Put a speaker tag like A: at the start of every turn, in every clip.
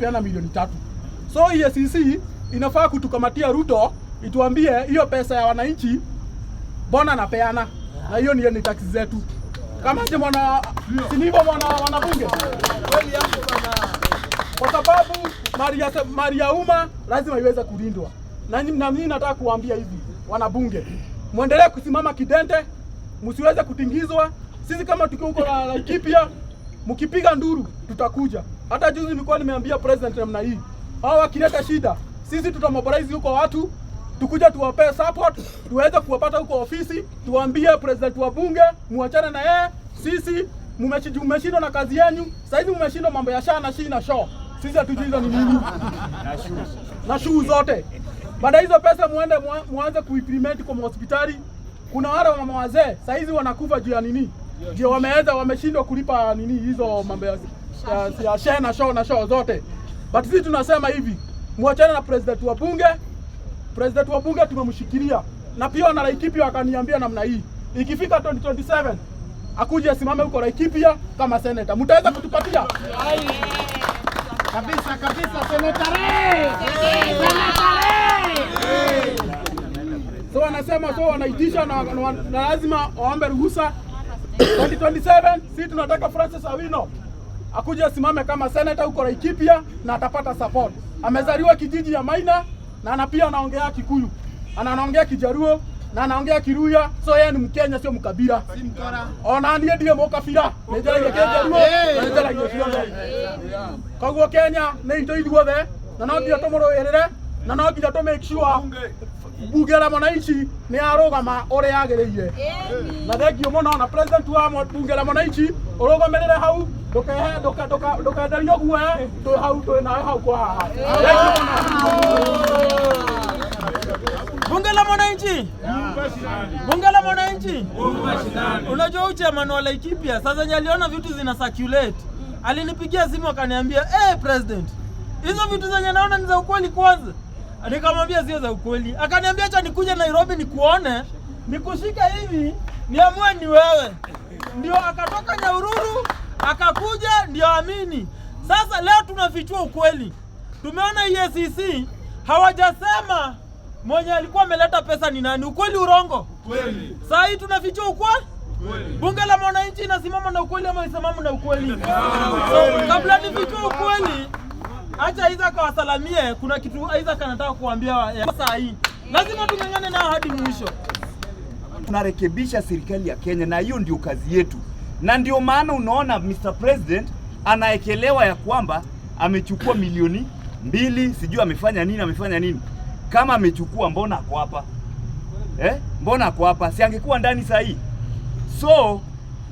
A: Peana milioni 3. So EACC inafaa kutukamatia Ruto, ituambie hiyo pesa ya wananchi mbona anapeana, na hiyo ni tax zetu. Kama je mwana, si ndivyo mwana wanabunge? Kwa sababu mali ya umma lazima iweze kulindwa. Na mimi nataka kuwaambia hivi wanabunge, muendelee kusimama kidete, msiweze kutingizwa. Sisi kama tuko huko Laikipia, mkipiga nduru tutakuja. Hata juzi nilikuwa nimeambia president namna hii, hao wakileta shida, sisi tutamobilize huko watu tukuja tuwapee support, tuweze kuwapata huko ofisi, tuwaambie president wa bunge muachane na yeye. Sisi mmeshindwa na kazi yenu, saizi mmeshindwa mambo ya SHA na SHI na SHO. Sisi hatujui hizo ni nini na shuu zote. Baada hizo pesa muende muanze kuimplement kwa hospitali. Kuna wale mama wazee saizi wanakufa juu ya nini? Ndio wameweza wameshindwa kulipa nini hizo mambo ya SHA na SHO na SHO zote. But sisi tunasema hivi, muachane na president wa bunge. President wa bunge tumemshikilia, na pia wana Laikipia wakaniambia namna hii, ikifika 2027 akuje asimame huko Laikipia kama senator. Mtaweza kutupatia?
B: Kabisa kabisa, Senator Ray! Senator Ray!
A: So wanasema, so wanaitisha na lazima waombe ruhusa 2027. Sisi tunataka Francis Awino akuje asimame kama senator huko Laikipia na atapata support. Amezaliwa kijiji ya Maina na ana pia anaongea Kikuyu, anaongea Kijaruo na anaongea Kiluhya, so yeye ni Mkenya, sio mkabila. Ona niĩ ndirĩ mũkabira, nĩ njaragia Kĩjaruo na nĩ njaragia ciothe. Koguo Kenya nĩ itũ ithuothe na no nginya tũmũrũĩrĩre na no nginya tũ make sure bunge la mwananchi nĩ arũgama ũrĩa yagĩrĩire. Na thengio mũno na president wa bunge la mwananchi, ũrũgamĩrĩre hau, ndũkehe ndũkenderio guoya, twĩ hau, twĩ nawe hau kwa haha. Thengio mũno.
C: Bunge la Mwananchi, Bunge la Mwananchi. Unajua huyu chairman wa Laikipia sasa yenye aliona vitu zina circulate, alinipigia simu akaniambia, "Eh, president, hizo vitu zenye naona ni za ukweli kwanza?" Nikamwambia sio za ukweli. Akaniambia acha nikuje Nairobi nikuone, nikushike hivi, niamue ni wewe. Ndio akatoka Nyahururu akakuja, ndio amini. Sasa leo tunafichua ukweli. Tumeona EACC hawajasema mwenye alikuwa ameleta pesa ni nani. Ukweli urongo?
D: Kweli.
C: Saa hii tunafichua ukweli.
D: Kweli.
C: Bunge la Mwananchi inasimama na ukweli ama isimama na ukweli? So, kabla nifichue ukweli, acha Isaac awasalamie. Kuna kitu Isaac anataka kuambia saa hii. Lazima tung'ang'ane nao hadi mwisho.
E: Tunarekebisha serikali ya Kenya na hiyo ndio kazi yetu, na ndio maana unaona Mr. President anaekelewa ya kwamba amechukua milioni 2, sijui amefanya nini, amefanya nini. Kama amechukua, mbona ako hapa eh? Mbona ako hapa? Si angekuwa ndani saa hii? So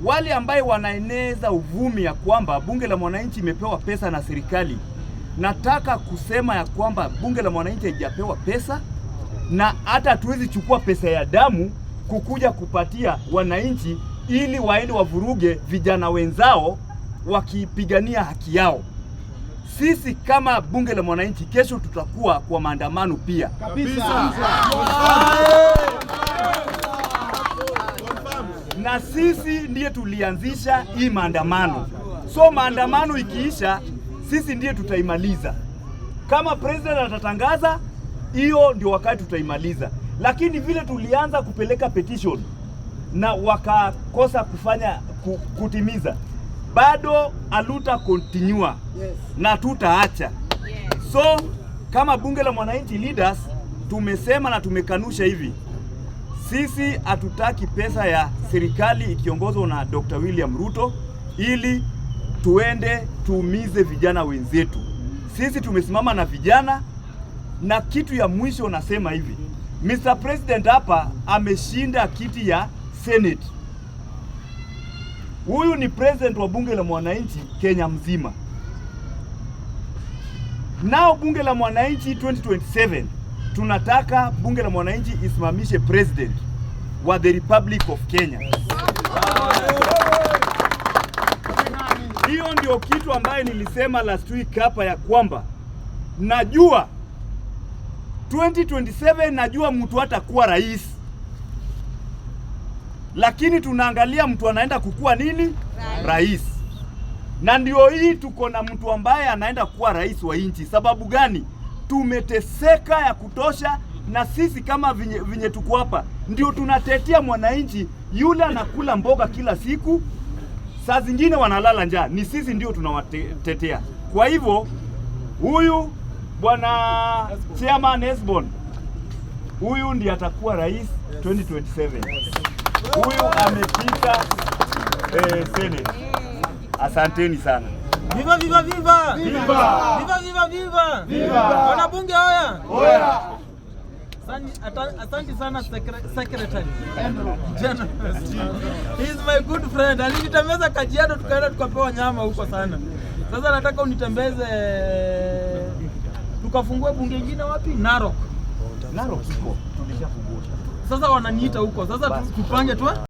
E: wale ambaye wanaeneza uvumi ya kwamba bunge la mwananchi imepewa pesa na serikali, nataka kusema ya kwamba bunge la mwananchi haijapewa pesa na hata hatuwezi chukua pesa ya damu kukuja kupatia wananchi ili waende wavuruge vijana wenzao wakipigania haki yao. Sisi kama bunge la mwananchi, kesho tutakuwa kwa maandamano pia.
B: Kabisa.
E: Na sisi ndiye tulianzisha hii maandamano, so maandamano ikiisha, sisi ndiye tutaimaliza. Kama president atatangaza, hiyo ndio wakati tutaimaliza. Lakini vile tulianza kupeleka petition na wakakosa kufanya kutimiza, bado aluta continue na tutaacha. So kama bunge la mwananchi leaders tumesema na tumekanusha hivi, sisi hatutaki pesa ya serikali ikiongozwa na Dr. William Ruto ili tuende tuumize vijana wenzetu. Sisi tumesimama na vijana, na kitu ya mwisho nasema hivi, Mr. President hapa ameshinda kiti ya Senate. Huyu ni president wa bunge la mwananchi Kenya mzima. Nao bunge la mwananchi 2027 tunataka bunge la mwananchi isimamishe president wa the Republic of Kenya. Hiyo ndio kitu ambayo nilisema last week hapa ya kwamba najua 2027 najua mtu hatakuwa rais, lakini tunaangalia mtu anaenda kukua nini rais. Na ndio hii tuko na mtu ambaye anaenda kuwa rais wa nchi. Sababu gani? Tumeteseka ya kutosha, na sisi kama vinye tuko hapa ndio tunatetea mwananchi yule anakula mboga kila siku, saa zingine wanalala njaa, ni sisi ndio tunawatetea. Kwa hivyo huyu bwana chairman Esbon, huyu ndiye atakuwa rais 2027. Huyu amepita Senate. Asanteni sana.
C: Viva viva viva!
E: Viva!
C: Viva viva viva!
E: Viva!
C: Wanabunge hoya!
E: Oya!
C: Asante sana Secretary General. He is my good friend. Alinitembeza Kajiado tukaenda tukapewa nyama huko sana. Sasa nataka unitembeze tukafungue bunge ingine wapi? Narok.
E: Narok iko tulishafungua.
C: Sasa wananiita huko. Sasa tupange tu.